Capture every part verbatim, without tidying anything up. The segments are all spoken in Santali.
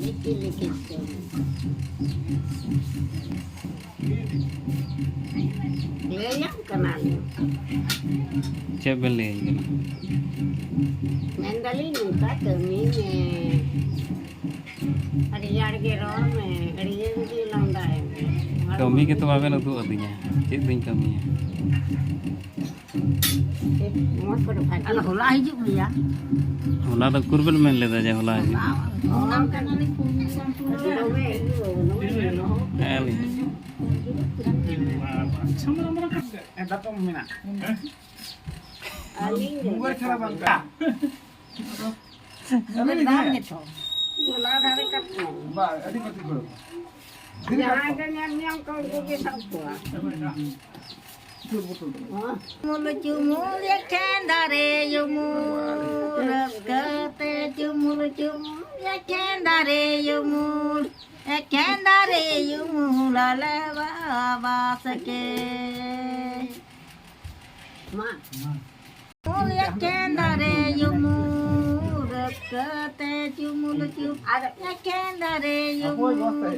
ᱞᱤᱠᱤ ᱞᱤᱠᱤ ᱛᱮ᱾ ᱞᱟᱹᱭᱟᱢ ᱠᱟᱱᱟᱞᱤᱧ᱾ ᱪᱮᱫ ᱵᱮᱱ ᱞᱟᱹᱭᱟᱹᱧ ᱠᱟᱱᱟ? ᱢᱮᱱᱫᱟᱞᱤᱧ ᱱᱚᱝᱠᱟ ᱠᱟᱹᱢᱤ ᱢᱮ, ᱨᱮᱭᱟᱲ ᱜᱮ ᱨᱚᱲ ᱢᱮ, ᱟᱹᱰᱤ ᱡᱳᱨ ᱜᱮ ᱞᱟᱸᱫᱟᱭ ᱢᱮ᱾ ᱠᱟᱹᱢᱤ ᱜᱮᱛᱚ ᱵᱟᱵᱮᱱ ᱩᱫᱩᱜ ᱟᱹᱫᱤᱧᱟ, ᱪᱮᱫ ᱫᱩᱧ ᱠᱟᱹᱢᱤᱭᱟ? ᱟᱫᱚ ᱦᱚᱞᱟ ᱦᱤᱡᱩᱜ ᱜᱮᱭᱟ᱾ ᱦᱚᱞᱟ ᱫᱚ ᱩᱠᱩᱨ ᱵᱮᱱ ᱢᱮᱱ ᱞᱮᱫᱟ ᱡᱮ ᱦᱚᱞᱟ ᱦᱤᱡᱩᱜ? ᱦᱚᱞᱟ ᱠᱟᱱᱟᱞᱤᱧ ᱯᱩᱱ ᱥᱟᱱ ᱯᱩᱱ᱾ ᱦᱮᱸ, ᱟᱹᱞᱤᱧ᱾ ᱫᱟᱛᱚᱢ ᱢᱮᱱᱟᱜ᱾ ᱢᱩᱜᱟᱹᱨ ᱪᱷᱟᱲᱟ ᱵᱟᱝ ᱠᱟᱱᱟ᱾ ᱟᱹᱞᱤᱧ ᱫᱟᱢ ᱦᱮᱸ᱾ ᱜᱮᱛᱚ᱾ ᱦᱚᱞᱟ ᱫᱷᱟᱨᱮ ᱠᱟᱛᱮ᱾ ᱵᱟ, ᱟᱹᱰᱤ ᱯᱟᱹᱛᱤ ᱠᱚ᱾ ᱡᱟᱦᱟᱸᱭ ᱜᱮ ᱧᱮᱞ ᱧᱟᱢ ᱠᱚ ᱩᱱᱠᱩ ᱜᱮ ᱥᱟᱵ ᱠᱚᱣᱟ᱾ ᱩᱢᱩᱞ ᱪᱩᱢᱩᱞ ᱮᱠᱷᱮᱱ ᱫᱟᱨᱮ ᱩᱢᱩᱞ, ᱨᱟᱹᱥᱠᱟᱹ ᱛᱮ ᱪᱩᱢᱩᱞ ᱪᱩᱢᱩᱞ ᱮᱠᱷᱮᱱ ᱫᱟᱨᱮ ᱩᱢᱩᱞ, ᱮᱠᱷᱮᱱ ᱫᱟᱨᱮ ᱩᱢᱩᱞ ᱟᱞᱮ ᱵᱟᱵᱟ ᱥᱮᱠᱮ᱾ ᱢᱟ᱾ ᱩᱢᱩᱞ ᱮᱠᱷᱮᱱ ᱫᱟᱨᱮ ᱩᱢᱩᱞ, ᱨᱟᱹᱥᱠᱟᱹ ᱛᱮ ᱪᱩᱢᱩᱞ ᱪᱩᱢᱩᱞ ᱮᱠᱷᱮᱱ ᱫᱟᱨᱮ ᱩᱢᱩᱞ,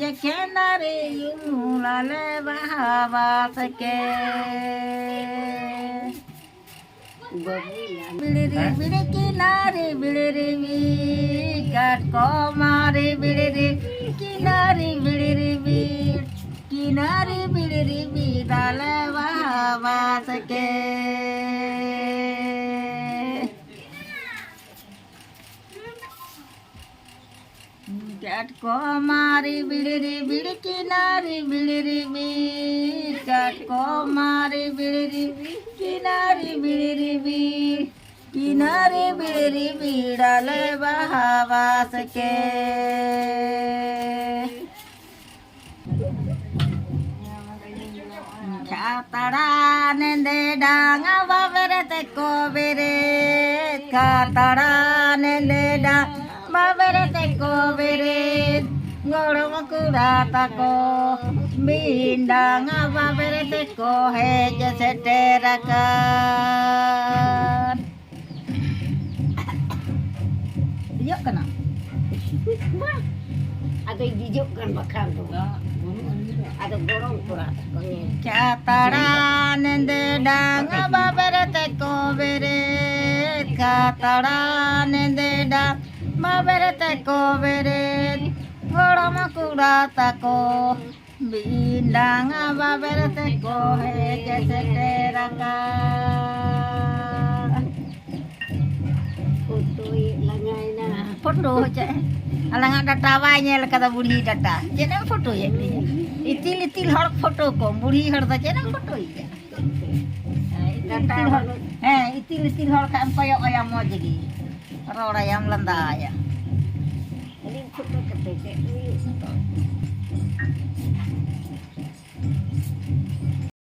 ᱮᱠᱷᱮᱱ ᱫᱟᱨᱮ ᱩᱢᱩᱞ ᱟᱞᱮ ᱵᱟᱵᱟ ᱥᱮᱠᱮ᱾ ᱵᱤᱲᱤᱨᱤ ᱵᱤᱲᱤ ᱠᱤᱱᱟᱨᱤ ᱵᱤᱲᱤᱨᱤ ᱵᱤ, ᱠᱟᱴᱠᱚᱢᱟᱨᱤ ᱵᱤᱲᱤᱨᱤ ᱠᱤᱱᱟᱨᱤ ᱵᱤᱲᱤᱨᱤ ᱵᱤ, ᱠᱤᱱᱟᱨᱤ ᱵᱤᱲᱤᱨᱤ ᱵᱤ ᱫᱟᱞᱮ ᱵᱟᱦᱟ ᱵᱟᱥᱠᱮ᱾ ᱠᱟᱴᱠᱚᱢᱟᱨᱤ ᱵᱤᱲᱤᱨᱤ ᱵᱤᱲᱤ ᱠᱤᱱᱟᱨᱤ ᱵᱤᱲᱤᱨᱤ ᱵᱤᱲ, ᱠᱟᱴᱠᱚᱢᱟᱨᱤ ᱵᱤᱲᱤᱨᱤ ᱵᱤᱲᱤ ᱠᱤᱱᱟᱨᱤ ᱵᱤᱲᱤᱨᱤ ᱵᱤᱲ, ᱠᱤᱱᱟᱨᱤ ᱵᱤᱲᱤᱨᱤ ᱵᱤᱲ ᱟᱞᱮ ᱵᱟᱦᱟ ᱵᱟᱥᱠᱮ᱾ ᱠᱷᱟᱛᱲᱟ ᱱᱮᱸᱫᱮ ᱰᱟᱝ ᱵᱟᱵᱮᱨ ᱛᱮᱠᱚ ᱵᱮᱨᱮᱫ, ᱠᱷᱟᱛᱲᱟ ᱱᱮᱸᱫᱮ ᱰᱟᱝ ᱵᱟᱵᱮᱨ ᱛᱮᱠᱚ ᱵᱮᱨᱮᱫ, ᱜᱚᱲᱚᱢ ᱠᱚᱲᱟ ᱛᱟᱠᱚ ᱵᱤᱱ ᱰᱟᱝ ᱵᱟᱵᱮᱨ ᱛᱮᱠᱚ ᱦᱮᱡ ᱥᱮᱴᱮᱨ ᱟᱠᱟᱱ᱾ ᱤᱭᱟᱹᱜ ᱠᱟᱱᱟ᱾ ᱟᱫᱚᱭ ᱵᱤᱡᱚᱜ ᱠᱟᱱ ᱵᱟᱠᱷᱟᱱ ᱫᱚ᱾ ᱟᱫᱚ ᱜᱚᱲᱚᱢ ᱠᱚᱲᱟ ᱛᱟᱠᱚ ᱧᱮᱞ᱾ ᱪᱟᱛᱲᱟ ᱱᱮᱸᱫᱮ ᱰᱟᱝ ᱵᱟᱵᱮᱨ ᱛᱮᱠᱚ ᱵᱮᱨᱮᱫ, ᱠᱟᱛᱲᱟ ᱱᱮᱸᱫᱮ ᱰᱟᱝ ᱵᱟᱵᱮᱨ ᱛᱮᱠᱚ ᱵᱮᱨᱮᱫ, ᱜᱚᱲᱚᱢ ᱠᱚᱲᱟ ᱛᱟᱠᱚ᱾ ᱵᱤᱱ ᱰᱟᱝ ᱵᱟᱵᱮᱨ ᱛᱮᱠᱚ ᱦᱮᱡ ᱥᱮᱴᱮᱨ ᱟᱠᱟᱱ᱾ ᱯᱷᱳᱴᱳᱭᱮᱫ ᱞᱟᱸᱜᱟᱭᱮᱱᱟ᱾ ᱯᱷᱳᱴᱳ ᱦᱚᱪᱚ᱾ ᱟᱞᱟᱝᱟᱜ ᱰᱟᱴᱟ ᱵᱟᱭ ᱧᱮᱞ ᱠᱟᱫᱟ, ᱵᱩᱲᱦᱤ ᱰᱟᱴᱟ᱾ ᱪᱮᱫ ᱮᱢ ᱯᱷᱳᱴᱳᱭᱮᱫ ᱞᱤᱧᱟ? ᱤᱛᱤᱞ ᱤᱛᱤᱞ ᱦᱚᱲ ᱯᱷᱳᱴᱳ ᱠᱚ, ᱵᱩᱲᱦᱤ ᱦᱚᱲ ᱫᱚ ᱪᱮᱫ ᱮᱢ ᱯᱷᱳᱴᱳᱭᱮᱫᱟ? ᱦᱮᱸ, ᱤᱛᱤᱞ ᱰᱟᱴᱟ ᱤᱛᱤᱞ ᱦᱚᱲ, ᱵᱟᱹᱱᱩᱜ᱾ ᱦᱮᱸ, ᱤᱛᱤᱞ ᱤᱛᱤᱞ ᱦᱚᱲ ᱠᱷᱟᱡ ᱮᱢ ᱠᱚᱭᱚᱜ ᱟᱭᱟ ᱢᱚᱡᱽ ᱜᱮ, ᱨᱚᱲ ᱟᱭᱟᱢ, ᱞᱟᱸᱫᱟ ᱟᱭᱟ᱾ ᱟᱹᱞᱤᱧ ᱯᱷᱳᱴᱳ ᱠᱟᱛᱮ ᱪᱮᱫ ᱦᱩᱭᱩᱜᱼᱟ?